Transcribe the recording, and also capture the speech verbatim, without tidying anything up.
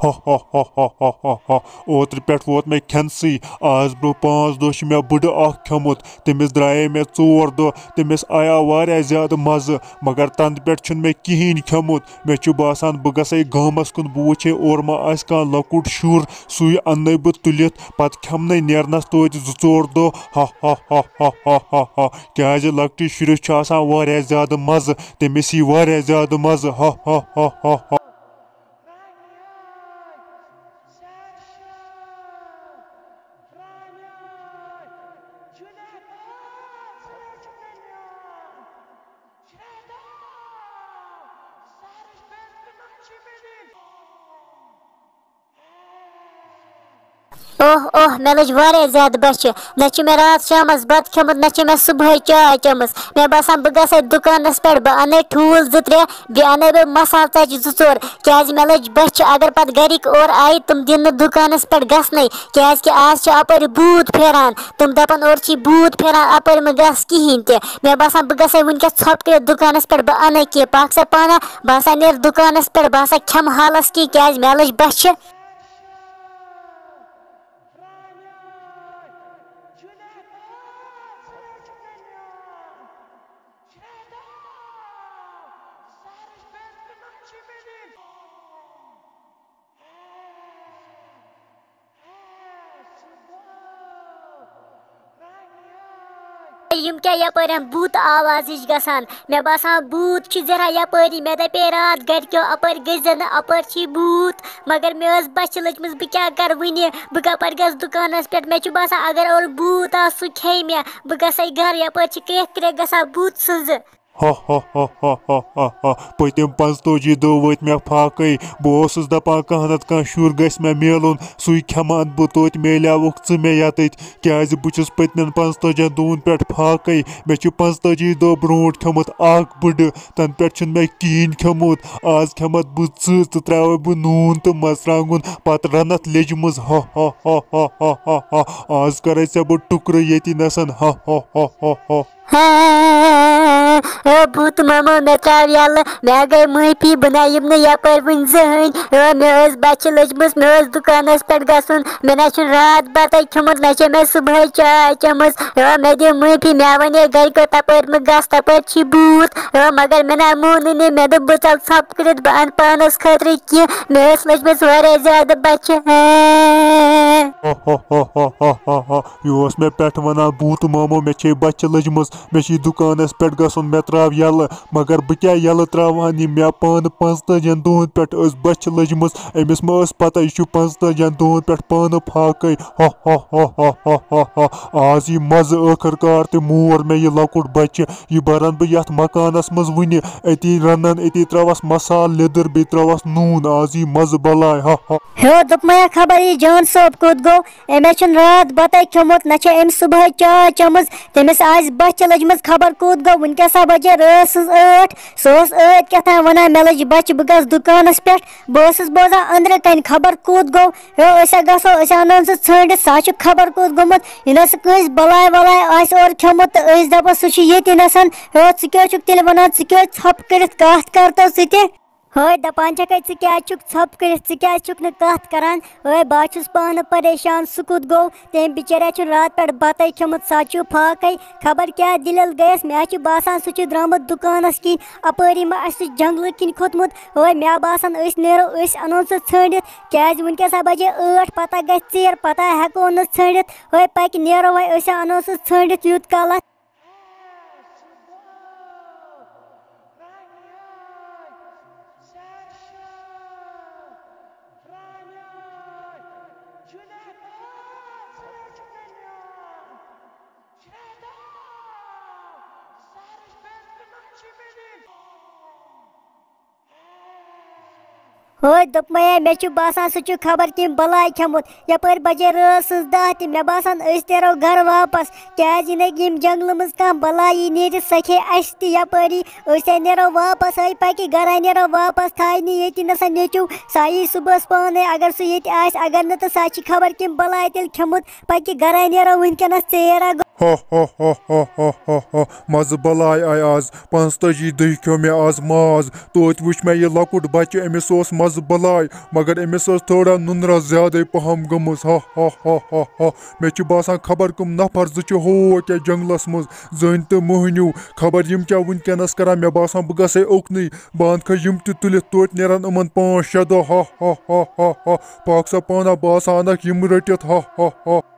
ہا ہا ہا ہا ہا ہا ہا۔ اوترٕ پٮ۪ٹھ ووت مےٚ کھٮ۪نسٕے۔ آز برٛونٛہہ پانٛژھ دۄہ چھُ مےٚ بٕڈٕ اکھ کھیوٚمُت۔ تٔمِس درٛایے مےٚ ژور دۄہ۔ تٔمِس آیاو واریاہ زیادٕ مزٕ، مگر تنہٕ پٮ۪ٹھ چھُنہٕ مےٚ کِہیٖنۍ کھیوٚمُت۔ مےٚ چھُ باسان، بہٕ گژھے گامس کُن، بہٕ وٕچھے اورٕ ما آسہِ کانٛہہ لۄکُٹ شُر، سُے اننَے بہٕ تُلِتھ، پتہٕ کھٮ۪منَے نیرنس توتہِ زٕ ژور دۄہ۔ ہا ہا ہا ہا ہا ہا ہا۔ کیٛازِ لۄکٹِس شُرِس چھُ آسان واریاہ زیادٕ مزٕ، تٔمِس یی واریاہ زیادٕ مزٕ۔ ہا ہا ہا ہا ہا۔ اوہ اوہ، مےٚ لٔج واریاہ زیادٕ بۄچھِ۔ نہ چھُ مےٚ راتھ شامَس بَتہٕ کھیوٚمُت، نہ چھِ مےٚ صُبحٲے چاے چٔمٕژ۔ مےٚ باسان، بہٕ گژھٕ دُکانَس پٮ۪ٹھ، بہٕ اَنَے ٹھوٗل زٕ ترٛےٚ، بیٚیہِ اَنَے بہٕ مصالہٕ ژۄچہِ زٕ ژور، کیٛازِ مےٚ لٔج بۄچھِ۔ اگر پَتہٕ گَرِکۍ اورٕ آیہِ، تِم دِن نہٕ دُکانَس پٮ۪ٹھ گژھنَے، کیٛازِکہِ آز چھِ اَپٲرۍ بھوٗت پھیران۔ تِم دَپَن، اورٕ چھی بھوٗت پھیران، اَپٲرۍ مہٕ گژھ کِہیٖنۍ تہِ۔ مےٚ باسان، بہٕ گژھٕ ہے وٕنکٮ۪س ژھۄپہٕ کٔرِتھ دُکانَس پٮ۪ٹھ، بہٕ اَنَے کینٛہہ، پَکھ سا پانہ، بہٕ ہسا نیرٕ دُکانَس پٮ۪ٹھ، بہٕ ہسا کھٮ۪مہٕ حالَس کینٛہہ، کیٛازِ مےٚ لٔج بۄچھِ۔ یِم کیٛاہ یَپٲرۍ یِم بھوٗتہٕ آواز ہِش گژھان؟ مےٚ باسان، بھوٗت چھُ زِرا یَپٲری۔ مےٚ دَپے راتھ گَرِکیو، اَپٲرۍ گٔژھۍ زِ نہٕ، اَپٲرۍ چھی بھوٗت۔ مگر مےٚ ٲس بۄچھِ لٔجمٕژ، بہٕ کیٛاہ کَرٕ وٕنہِ؟ بہٕ کَپٲرۍ گژھٕ دُکانَس پٮ۪ٹھ؟ مےٚ چھُ باسان، اگر اورٕ بھوٗت آو، سُہ کھیٚیہِ مےٚ۔ بہٕ گژھَے گَرٕ، یَپٲرۍ چھِ کرٛٮ۪کھ کرٛٮ۪کھ گژھان بھوٗتہٕ سٕنٛزٕ۔ ہا ہا ہا ہا ہا ہا ہا۔ پٔتِم پانٛژتٲجی دۄہ وٲتۍ مےٚ فاقے۔ بہٕ اوسُس دپان، کانٛہہ نتہٕ کانٛہہ شُر گژھِ مےٚ میلُن، سُے کھٮ۪مہٕ ہن بہٕ۔ توتہِ میلیوکھ ژٕ مےٚ یتٕتۍ، کیازِ بہٕ چھُس پٔتمٮ۪ن پانٛژتٲجی دۄہن پٮ۪ٹھ فاقے۔ مےٚ چھُ پانٛژتٲجی دۄہ برونٛٹھ کھیوٚمُت اکھ بٕڈٕ، تنہٕ پٮ۪ٹھ چھُنہٕ مےٚ کِہیٖنۍ کھیوٚمُت۔ آز کھٮ۪متھ بہٕ ژٕ، ژٕ ترٛاوے بہٕ نوٗن تہٕ مرژٕوانٛگُن، پتہٕ رنتھ لیٚجہِ منٛز۔ ہا ہا ہا ہا ہا ہا ہا۔ آز کرے ژےٚ بہٕ ٹُکرٕ ییٚتی نسن۔ ہا ہا ہا ہا ہا۔ ہا، او بھوٗتہٕ مامو، مےٚ ترٛاو یَلہٕ، مےٚ گٔے معٲفی، بہٕ نہ یِمہٕ نہٕ یَپٲرۍ وٕنہِ زٕہٕنۍ۔ او، مےٚ ٲس بۄچھِ لٔجمٕژ، مےٚ اوس دُکانَس پٮ۪ٹھ گژھُن، مےٚ نہ چھُنہٕ راتھ بَتَے کھیوٚمُت، نہ چھےٚ مےٚ صُبحٲے چاے چٔمٕژ۔ او، مےٚ دِ معٲفی، مےٚ وَنے گَرِکیو، تَپٲرۍ مہٕ گژھ، تَپٲرۍ چھی بھوٗت۔ او، مگر مےٚ نہ مونُے نہٕ، مےٚ دوٚپ، بہٕ ژَلہٕ ژھۄپہٕ کٔرِتھ، بہٕ اَنہٕ پانَس خٲطرٕ کینٛہہ، مےٚ ٲس لٔجمٕژ واریاہ زیادٕ بۄچھِ۔ ہا۔ ہا ہا ہا ہا ہا ہا۔ یہِ اوس مےٚ پٮ۪ٹھٕ وَنان، بھوٗتہٕ مامو، مےٚ چھے بۄچھِ لٔجمٕژ، مےٚ چھُے دُکانَس پٮ۪ٹھ گژھُن، مےٚ ترٛاو یَلہٕ۔ مگر بہٕ کیٛاہ یَلہٕ ترٛاوٕ ہن، یہِ مےٚ پانہٕ پانٛژتٲجِہَن دۄہَن پٮ۪ٹھ ٲس بۄچھِ لٔجمٕژ، أمِس ما ٲس پَتہ، یہِ چھُ پانٛژتٲجِہَن دۄہَن پٮ۪ٹھ پانہٕ فاقَے۔ ہا ہا ہا ہا ہا ہا ہا۔ آز یی مَزٕ ٲخٕر کار تہِ، مور مےٚ یہِ لۄکُٹ بَچہِ، یہِ بَرَن بہٕ یَتھ مکانَس منٛز وٕنہِ، أتی رَنَن، أتی ترٛاوَس مصالہٕ، لیٚدٕر، بیٚیہِ ترٛاوَس نوٗن، آز یی مَزٕ بَلاے۔ ہا ہا۔ ہیو، دوٚپمَے ہا، خبر یہِ جان صٲب کوٚت گوٚو؟ أمۍ ہا چھُنہٕ راتھ بَتَے کھیوٚمُت، نہ چھےٚ أمۍ صُبحٲے چاے چٔمٕژ۔ تٔمِس آسہِ بۄچھِ لٔجمٕژ، خبر کوٚت گوٚو۔ وٕنکٮ۪س ہا بَجے رٲژ سٕنٛز ٲٹھ۔ سُہ اوس ٲدۍ کیٛاہ تام وَنان، مےٚ لٔج بۄچھِ، بہٕ گژھٕ دُکانَس پٮ۪ٹھ۔ بہٕ اوسُس بوزان أنٛدرٕ کَنہِ، خبر کوٚت گوٚو۔ ہیو، أسۍ ہا گژھو، أسۍ ہا اَنہون سُہ ژھٲنٛڈِتھ، سُہ ہا چھُ خبر کوٚت گوٚمُت۔ یہِ نہ سُہ کٲنٛسہِ بَلاے وَلاے آسہِ اورٕ کھیوٚمُت تہٕ أسۍ دَپو، سُہ چھُ ییٚتی نَسَن۔ ہیو، ژٕ کیٛاہ چھُکھ تیٚلہِ وَنان؟ ژٕ کیٛازِ ژھۄپہٕ کٔرِتھ کَتھ کَرتو ژٕ تہِ؟ ہٲے، دَپان چھَکھَے، ژٕ کیٛازِ چھُکھ ژھۄپہٕ کٔرِتھ، ژٕ کیٛازِ چھُکھ نہٕ کَتھ کَران؟ ہٲے، بہٕ ہا چھُس پانہٕ پریشان، سُہ کوٚت گوٚو؟ تٔمۍ بِچٲرۍ ہا چھُنہٕ راتہٕ پٮ۪ٹھ بَتَے کھیوٚمُت، سُہ ہا چھُ فاقَے۔ خبر کیٛاہ دٔلیٖل گٔیَس، مےٚ ہا چھُ باسان، سُہ چھُ درٛامُت دُکانَس کِنۍ، اَپٲری ما آسہِ سُہ جنٛگلہٕ کِنۍ کھوٚتمُت۔ ہٲے، مےٚ ہا باسان، أسۍ نیرو، أسۍ اَنون سُہ ژھٲنٛڈِتھ، کیٛازِ وٕنکٮ۪س ہا بَجے ٲٹھ، پَتہ گژھِ ژیر، پَتہ ہٮ۪کو نہٕ ژھٲنٛڈِتھ۔ ہٲے، پَکہِ نیرو وۄنۍ، أسۍ ہا اَنو سُہ ژھٲنٛڈِتھ یوٗت کالَس۔ ہٲے، دوٚپمَے ہے، مےٚ چھُ باسان، سُہ چھُ خبر کٔمۍ بَلاے کھیوٚمُت۔ یَپٲرۍ بَجے رٲژ سٕنٛز دَہ تہِ۔ مےٚ باسان، أسۍ نیرو گَرٕ واپَس، کیٛازِ یہِ نہٕ ییٚمہِ جنٛگلہٕ منٛز کانٛہہ بَلاے یی نیرِ، سۄ کھیٚیہِ اَسہِ تہِ یَپٲری۔ أسۍ ہے نیرو واپَس، ہے پَکہِ گَرَے نیرو واپَس، تھایہِ نہٕ ییٚتہِ نَسا نیٚچوٗ۔ سۄ یی صُبحَس پانَے، اگر سُہ ییٚتہِ آسہِ، اگر نہٕ، تہٕ سۄ چھِ خبر کٔمۍ بَلاے تیٚلہِ کھیوٚمُت۔ پَکہِ گَرَے نیرو وٕنکٮ۪نَس ژیر ہا گوٚو۔ ہا ہا ہا ہا ہا ہا ہا۔ مزٕ بلاے آے آز، پانٛژتٲجی دۄہہِ کھیوٚو مےٚ آز ماز۔ توتہِ وٕچھ مےٚ یہِ لۄکُٹ بچہٕ، أمِس اوس مزٕ بلاے، مگر أمِس ٲس تھوڑا نُنرس زیادَے پہم گٔمٕژ۔ ہا ہا ہا ہا ہا۔ مےٚ چھُ باسان خبر کٕم نفر زٕ چھِ ہوکیٛاہ جنگلس منٛز، زٔنۍ تہٕ مٔہنیوٗ۔ خبر یِم کیٛاہ وٕنکیٚنس کران، مےٚ باسان بہٕ گژھے اوٚکنُے۔ بہٕ انکھے یِم تہِ تُلِتھ، توتہِ نیرن یِمن پانٛژھ شےٚ دۄہ۔ ہا ہا ہا ہا ہا۔ پاک سا پانہ، بہٕ آسہٕ انکھ یِم رٔٹِتھ۔ ہا ہا ہا۔